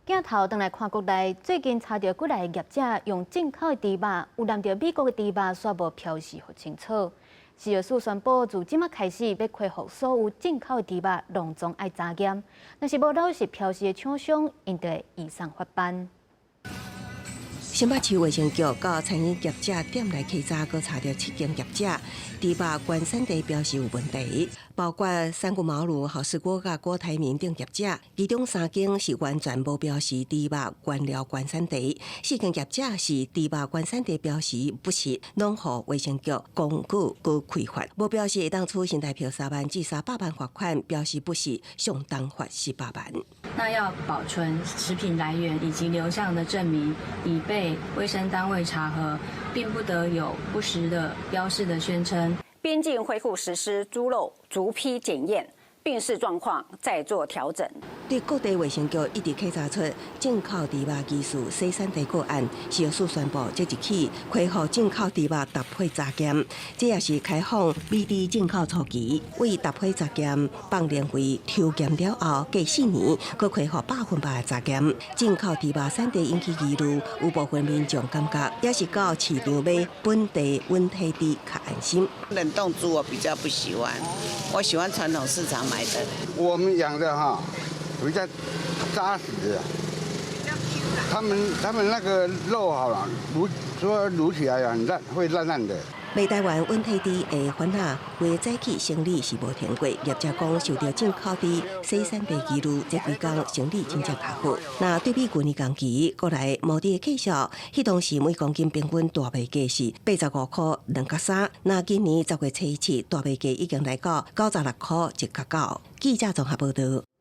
鏡頭轉來看國內，最近查著幾个業者用進口的豬肉，有摠著美國的豬肉，煞無標示予清楚。食藥署宣布，自這馬開始欲恢復所有進口的豬肉，攏總愛查驗。若是無老實標示的廠商，𪜶就會移送法辦。新北市衛生局佮餐飲業者店內稽查，閣查著七間業者豬肉原產地標示有問題，包括三顧茅廬、好市鍋佮郭台銘等業者，其中三間是完全無標示豬肉原料原產地，四間業者是豬肉原產地標示不實，攏予衛生局公告閣開罰，無標示會當處新台幣3萬至300萬罰款，標示不實上重罰18萬。那要保存食品來源以及流向的證明，以備衛生單位查核，並不得有不實的標示的宣稱。邊境恢復實施豬肉逐批檢驗，並視狀況再做調整。對各地衛生局一直稽查出進口豬肉疑似洗產地個案，食藥署宣布即日起恢復進口豬肉逐批查驗，這也是開放美豬進口初期，為逐批查驗放年費抽檢了後，隔4年閣恢復100%的查驗。進口豬肉產地引起疑慮，有部分民眾感覺抑是到市場買本地溫體豬較安心。冷凍豬我比較不喜歡，我喜歡傳統市場買的。我們養的哈比較紮實的，他們那個肉好了，滷說滷起來很爛，會爛爛的。賣台灣溫體豬的煩惱，為早起生理是無停過。業者講受著進口豬洗產地疑慮，這幾工生理真正較好。若對比舊年同期，國內毛豬的價數，彼當時每公斤平均大賣價是85塊2角3，若今年10月初七大賣價已經來到96塊1角9。記者綜合報導。